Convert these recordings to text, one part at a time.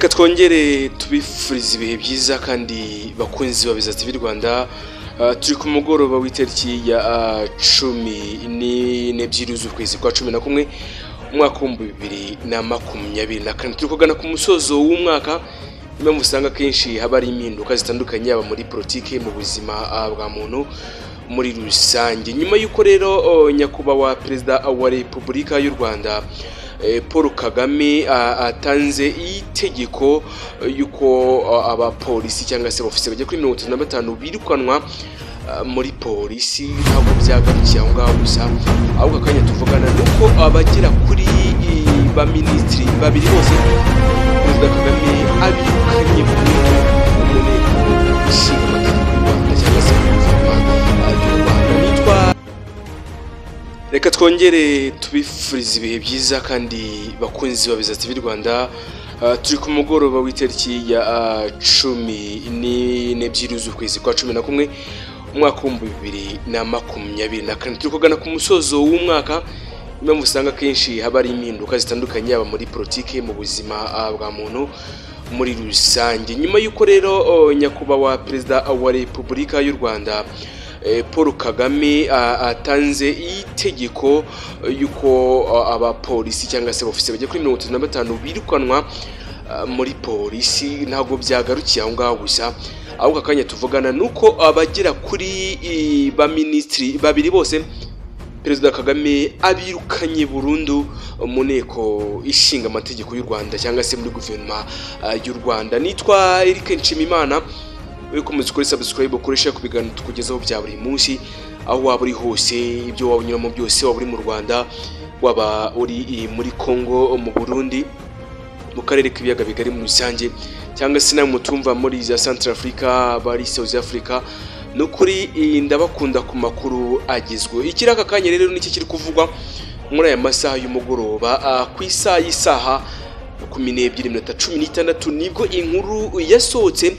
Reka twongere tubifurize ibihe byiza kandi bakunzi ba Biza TV Rwanda. Turi ku mugoroba w'itariki ya 12 z'ukwezi kwa 11 umwaka 2024. Turi kugana ku musozo w'umwaka. Impamvu usanga kenshi haba ari impinduka zitandukanye, yaba muri politike, mu buzima bwa muntu muri rusange. Nyuma y'uko rero nyakubahwa Perezida wa Repubulika y'u Rwanda Paul Kagame atanze itegeko y'uko abapolisi cyangwa se abofisiye bajya kuri 35 birukanwa muri polisi, ntabwo byagarukiye aho ngaho gusa, ahubwo akanya tuvugana nuko abagera kuri ba minisitiri babiri bose Perezida Kagame abirukanye burundu mu nteko ishinga amategeko y'u Rwanda cyangwa se mu guverinoma y'u Rwanda. Nitwa Reka twongere tubifurize ibihe byiza kandi bakunzi ba Biza TV Rwanda. Turi ku mugoroba w'itariki ya 12 z'ukwezi kwa 11 umwaka 2024. Turi kugana ku musozo w'umwaka. Impamvu usanga kenshi haba ari impinduka zitandukanye, yaba muri politike, mu buzima bwa muntu muri rusange. Nyuma y'uko rero nyakubahwa Perezida wa Repubulika y'u Rwanda Paul Kagame atanze itegeko y'uko abapolisi cyangwa se abofisiye bajya kuri 35 birukanwa muri polisi, ntabwo byagarukiye aho ngaho gusa, ahubwo akanya tuvugana nuko abagera kuri ba minisitiri babiri bose Perezida Kagame abirukanye burundu mu nteko ishinga amategeko y'u Rwanda cyangwa se muri guverinoma y'u Rwanda. Nitwa Eric Nshimimana, ukomeza ukore subscribe, ukoresha ku biganiro tukugezaho bya buri munsi, aho waba uri hose, ibyo waba unyuramo byose, waba uri mu Rwanda, waba uri muri Congo, mu Burundi, mu karere k'ibiyaga bigari muri rusange, cyangwa se namwe mutumva muri za Central Africa, bari South Africa. Nukuri ndabakunda ku makuru agezweho. Ikiri aka kanya rero niki kiri kuvugwa muri aya masaha y'umugoroba ku isaha y'isaha 12:16, nibwo inkuru yasohotse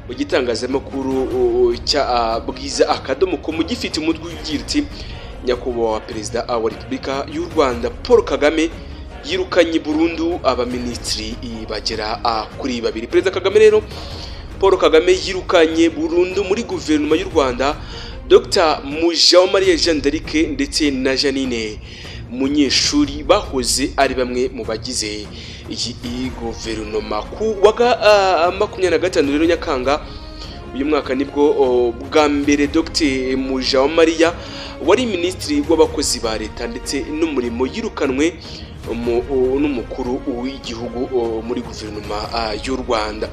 mu gitangazamakuru cya Bwiza akadomo com, gifite umutwe ugira uti: Nyakubahwa Perezida wa Repubulika y'u Rwanda Paul Kagame yirukanye burundu abaminisitiri bagera kuri babiri. Perezida Kagame rero, Paul Kagame, yirukanye burundu muri guverinoma y'u Rwanda Dr Mujawamariya Jeanne d'Arc ndetse na Jeannine Munyeshuri, bahoze ari bamwe mu bagize iyi guverinoma. Ku wa 25 rero Nyakanga uyu mwaka nibwo bwa mbere Dr Mujawamariya wari minisitiri w'abakozi ba leta ndetse n'umurimo yirukanwe n'umukuru w'igihugu muri guverinoma y'u Rwanda.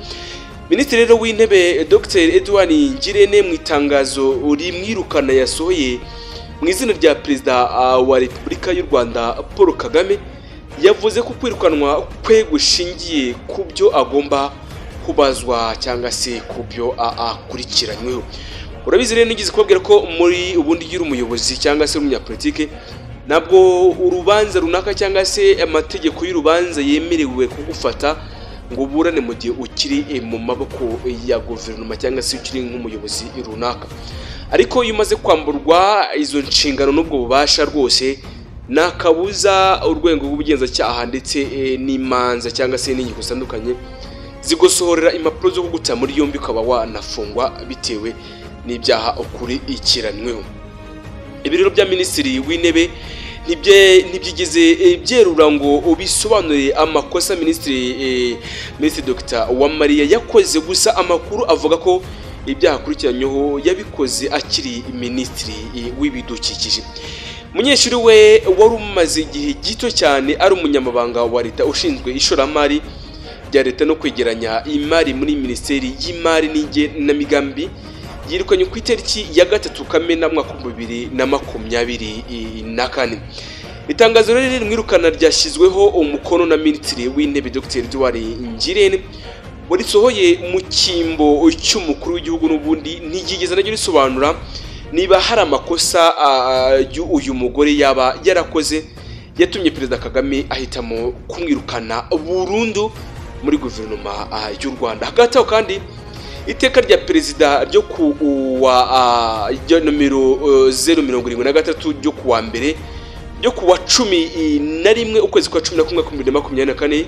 Minisitiri rero w'intebe Dr Edouard Ngirente, mu itangazo rimwirukana yasohoye mu izina rya Perezida wa Repubulika y'u Rwanda Paul Kagame, yavuze ko kwirukanwa kwe gushingiye ku byo agomba kubazwa cyangwa se ku byo akurikiranyweho. Urabizi rero, nigeze kubabwira ko muri ubundi iyo uri umuyobozi cyangwa se umunyapolitike, ntabwo urubanza runaka cyangwa se amategeko y'urubanza yemerewe kugufata ngo uburane mu gihe ukiri mu maboko ya guverinoma cyangwa se ukiri nk'umuyobozi runaka. Ariko iyo umaze kwamburwa izo nshingano n'ubwo bubasha, rwose nta kabuza urwego rw'ubugenzacyaha ndetse n'imanza cyangwa se n'inkiko zitandukanye zigusohorera impapuro zo kuguta muri yombi, ukaba wanafungwa bitewe n'ibyaha ukurikiranyweho. Ibiro bya minisitiri w'intebe ntibyigeze byerura ngo ubisobanure amakosa minisitiri Dr Uwamariya yakoze, gusa amakuru avuga ko ibyaha akurikiranyweho yabikoze akiri minisitiri w'ibidukikije. Munyeshuri we wari umaze igihe gito cyane ari umunyamabanga wa leta ushinzwe ishoramari rya leta no kwegeranya imari muri Minisiteri y'Imari n'Igenamigambi, yirukanye ku itariki ya 3 Kamena mwaka 2024. Itangazo rero rimwirukana ryashyizweho umukono na Minisitiri w'Intebe Dr Edouard Ngirente, warisohoye mu cyimbo cy'umukuru w'igihugu. N'ubundi ntiryigeze naryo risobanura niba hari amakosa uyu mugore yaba yarakoze yatumye Perezida Kagame ahitamo kumwirukana burundu muri guverinoma y'u Rwanda. Hagati aho kandi, iteka rya perezida ryo ku wa nomero 073 ryo ku wa mbere, ryo ku wa 11 ukwezi kwa 11 2024.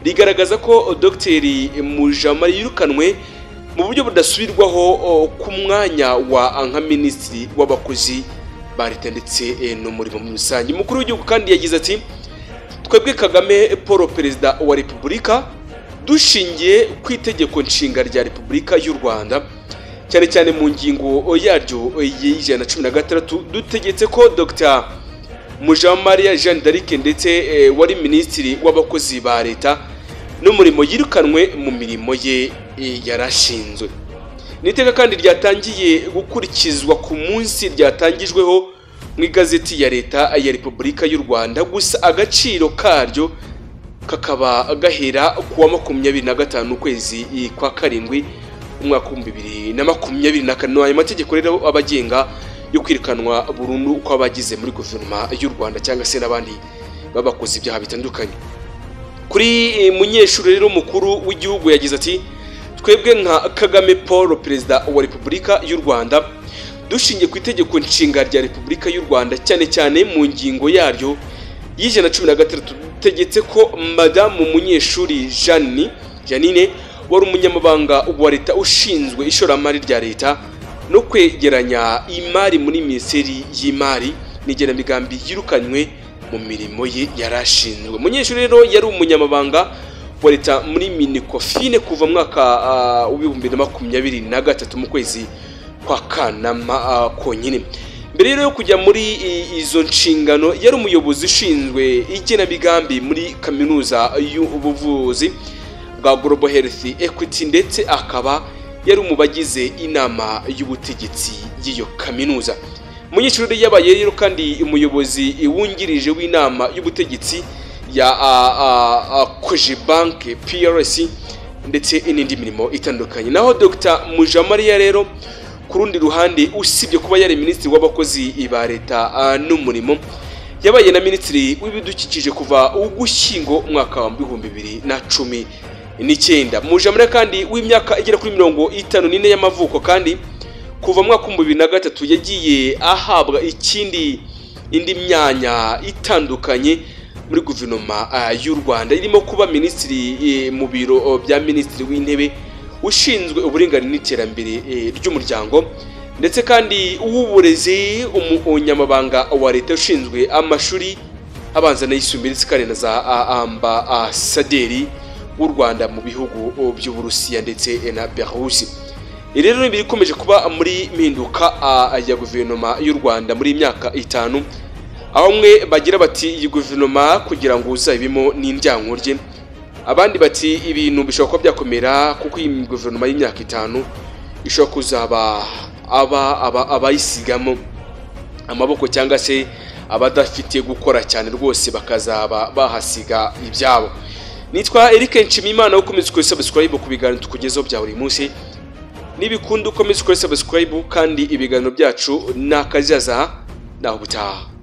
Rigaragaza ko Dr Mujawamariya yirukanwe mu buryo budasubirwaho ku mwanya wa nka minisitiri w'abakozi ba leta ndetse n'umurimo muri rusange. Umukuru w'igihugu kandi yagize ati: "Twebwe Kagame Paul, Perezida wa Repubulika, dushingiye ku itegeko nshinga rya Repubulika y'u Rwanda, cyane cyane mu ngingo yaryo y'116, dutegetse ko Dr Mujawamariya Jeanne d'Arc ndetse wari minisitiri w'abakozi ba leta n'umurimo yirukanwe mu mirimo ye yarashinzwe." Ni iteka kandi ryatangiye gukurikizwa ku munsi ryatangijweho mu igazeti ya leta ya Repubulika y'u Rwanda, gusa agaciro karyo kakaba gahera ku wa 25 ukwezi kwa karindwi umwaka 2024. Ayo mategeko rero abagenga yo kwirukanwa burundu kw'abagize muri guverinoma y'u Rwanda cyangwa se n'abandi babakoze ibyaha bitandukanye. Kuri Munyeshuri rero, mukuru w'igihugu yagize ati: "Twebwe nka Kagame Paul, Perezida wa Repubulika y'u Rwanda, dushingiye ku itegeko nshinga rya Repubulika y'u Rwanda, cyane cyane mu ngingo yaryo y'116, dutegetse ko Madamu Munyeshuri Jeannine wari umunyamabanga wa leta ushinzwe ishoramari rya leta no kwegeranya imari muri Minisiteri y'Imari n'Igenamigambi yirukanywe mu mirimo ye yarashinzwe." Munyeshuri rero yari umunyamabanga wa leta muri Minecofin kuva mwaka w'2023 mu kwezi kwa Kanama konyine. Mbere rero yo kujya muri izo nshingano, yari umuyobozi ushinzwe igenamigambi muri kaminuza y'ubuvuzi bwa Global Health Equity, ndetse akaba yari mu bagize inama y'ubutegetsi y'iyo kaminuza. Munyeshuri yabaye rero kandi umuyobozi wungirije w'inama y'ubutegetsi ya Cogebanque PLC ndetse n'indi mirimo itandukanye. Naho Dr Mujawamariya rero ku rundi ruhande, usibye kuba yari minisitiri w'abakozi ba leta n'umurimo, yabaye na minisitiri w'ibidukikije kuva Ugushyingo umwaka wa 2019. Mujawamariya kandi w'imyaka igera kuri 54 y'amavuko, kandi kuva mu mwaka 2003 yagiye ahabwa indi myanya itandukanye muri guverinoma y'u Rwanda, irimo kuba minisitiri mu biro bya minisitiri w'intebe ushinzwe uburinganire n'iterambere ry'umuryango, ndetse kandi uw'uburezi, umunyamabanga wa leta ushinzwe amashuri abanza n'ayisumbuye, ndetse kandi na za ambasaderi w'u Rwanda mu bihugu by'Uburusiya ndetse na Belarus. Rero bikomeje kuba muri mpinduka ya guverinoma y'u Rwanda muri myaka 5, aho mwe bagira bati iyi guverinoma kugira ngo uzabimo n'indyankurye, abandi bati ibintu bishobora kuba byakomera kuko iyi guverinoma y'imyaka 5 ishobora kuzaba abayisigamo amaboko cyangwa se abadafite gukora cyane rwose bakazaba bahasiga ibyabo. Nitwa Eric Nshimiyimana, ukomeza ukore subscribe ku biganiro tukugezaho bya buri munsi. Nibikunda ukomeza ukore subscribe, kandi ibiganiro byacu nakazaza naho butaha.